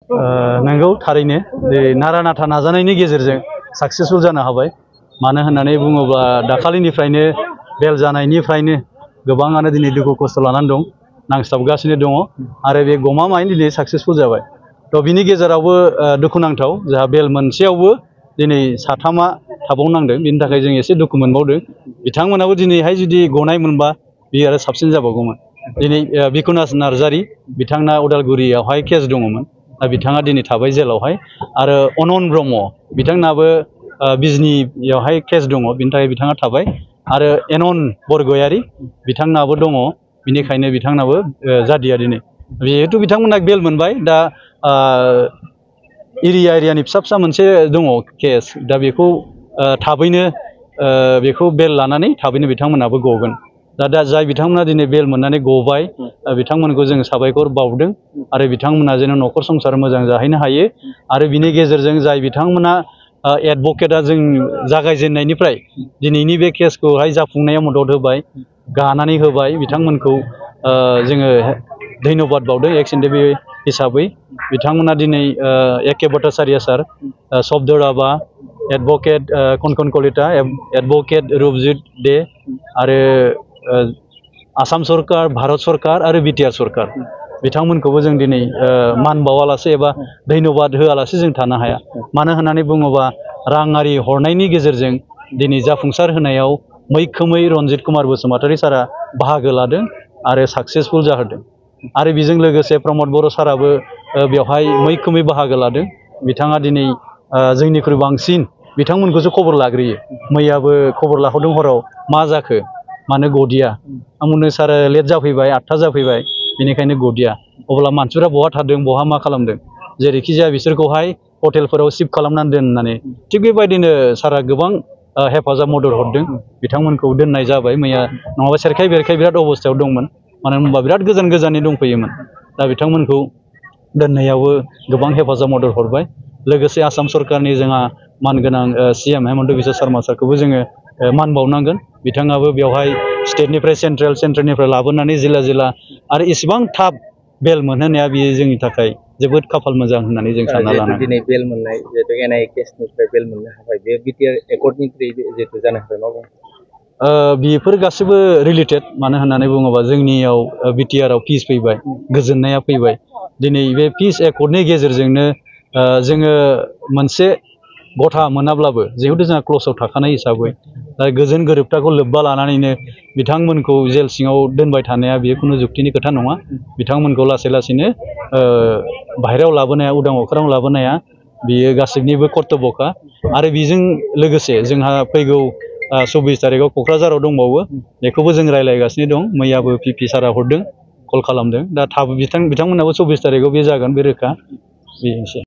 नंगौ थारैनो नारा नाथा नाजानायनि गेजेरजों साक्सेसफुल जानो हाबाय। मानो होननानै बुङोब्ला दाखालिनिफ्रायनो बेल जानायनिफ्रायनो गोबाङानो दिनै दुखु खस्थ' लानानै दं, नांस्लाबगासिनो दङ आरो बे गमामायैनो दिनै साक्सेसफुल जाबाय। थ' बिनि गेजेरावबो दुखुनांथाव जोंहा बेल मोनसेयावबो दिनै साथामा थाबावनांदों। बिनि थाखाय जों एसे दुखु मोनबावदों। बिथांमोनाबो दिनैहाय जुदि गनाय मोनबा बियो आरो साबसिन जाबावगौमोन। दिनै बिकुनास नार्जारी बिथांना उदालगुरियावहाय केस दङमोन, दा बिथाङा दिनै थाबाय जेलावहाय। आरो अनन ब्रह्म बिथांनाबो बिजनीयावहाय केस दङ, बिनि थाखाय बिथाङा थाबाय। आरो एनन बरगयारी बिथांनाबो दङ, बिनिखायनो बिथांनाबो जादिया दिनै। जिहेतु बिथांमोना बेल मोनबाय, दा एरियानि फिसा फिसा मोनसे दङ केस, दा बेखौ थाबैनो बेखौ बेल लानानै थाबैनो बिथांमोनाबो गगोन। दा जाय बिथांमोना दिनै बेल मोननानै गबाय बिथांमोनखौ जों साबायखर बावदों आरो बिथांमोना जेन न'खर संसार मोजां जाहैनो हायो। आरो बिनि गेजेरजों जाय बिथांमोना एडभकेटआ जों जागायजेननायनिफ्राय दिनैनि बे केसखौहाय जाफुंनायाव मदद होबाय, गानानै होबाय, बिथांमोनखौ जोङो धन्यबाद बावदों एक्स एनडेबि हिसाबै। बिथांमोना दिनै एके भट्टाचार्य सार, शब्द राभा, एडभकेट कनकन कलिता, एडभकेट रुपजित दे आरो आसाम सरकार, भारत सरकार आरो बिटिआर सरकार बिथांमोनखौबो जों दिनै मान बावालासे एबा धन्यबाद होआलासे जों थानो हाया। मानो होननानै बुङोबा राङारि हरनायनि गेजेरजों दिनै जाफुंसार होनायाव मैखोमै रन्जित कुमार बसुमतारी सारा बाहागो लादों आरो साक्सेसफुल जाहोदों। आरो बेजों लोगोसे प्रमद बर' साराबो बेवहाय मैखोमै बाहागो लादों। बिथाङा दिनै जोंनिख्रुइ बांसिन बिथांमोनखौसो खबर लाग्रोयो। मैयाबो खबर लाहरदों हराव, मा जाखो मानो गदिया? आं बुंदों सार लेट जाफैबाय, 8था जाफैबाय, बेनिखायनो गदिया। अब्ला मानसिफ्रा बहा थादों, बहा मा खालामदों? जेरैखि जाया बिसोरखौहाय हटेलफोराव शिफ्ट खालामनानै दोननानै, थिग बेबायदिनो सारा गोबां हेफाजाब मदद हरदों। बिथांमोनखौ दोननाय जाबाय मैया, नङाबा सेरखाय बेरखाय बिराद अबस्थायाव दंमोन। मानो होनबा बिराद गोजान गोजाननि दंफैयोमोन। दा बिथांमोनखौ दोननायावबो गोबां हेफाजाब मदद हरबाय। लोगोसे आसाम सरकारनि जोंहा मानगोनां CM हेमन्त बिश्व शर्मा सारखौबो जोङो मान बावनांगोन। बिथाङाबो बेवहाय स्टेटनिफ्राय सेन्ट्रेलनिफ्राय लाबोनानै जिल्ला जिल्ला आरो इसेबां थाब बेल मोनहोनाया बियो जोंनि थाखाय जोबोद खाफाल मोजां होननानै जों सानना लानांगोन। दिनै बेल मोननाय, जिहेतु NIA केसनिफ्राय बेल मोननो हाबाय, बे बिटिआर एकर्डनिफ्राय जिहेतु जानो हाबाय, मा बुङो? बेफोर गासैबो रिलेटेड। मानो होननानै बुङोबा जोंनियाव बिटिआरआव पिस फैबाय, गोजोननाया फैबाय। दिनै बे पिस एकर्डनि गेजेरजोंनो जोङो मोनसे गथा मोनाब्लाबो जिहेतु जोंहा क्लसआव थाखानाय हिसाबै गोजोन गोरोबथाखौ लोब्बा लानानैनो बिथांमोनखौ जेल सिङाव दोनबाय थानाया बेयो खुनु जुक्तिनि खोथा नङा। बिथांमोनखौ लासै लासैनो बाहेरायाव लाबोनाया, उदां अख्राङाव लाबोनाया बियो गासैनिबो कर्तब्यखा। आरो बेजों लोगोसे जोंहा फैगौ 24 तारिखआव क'क्राझाराव दंबावो, बेखौबो जों रायज्लायगासिनो दं। मैयाबो PP सारा हरदों, कल खालामदों। दा थाब बिथांमोनाबो 24 तारिखआव बे जागोन, बे रोखा। बेनोसै।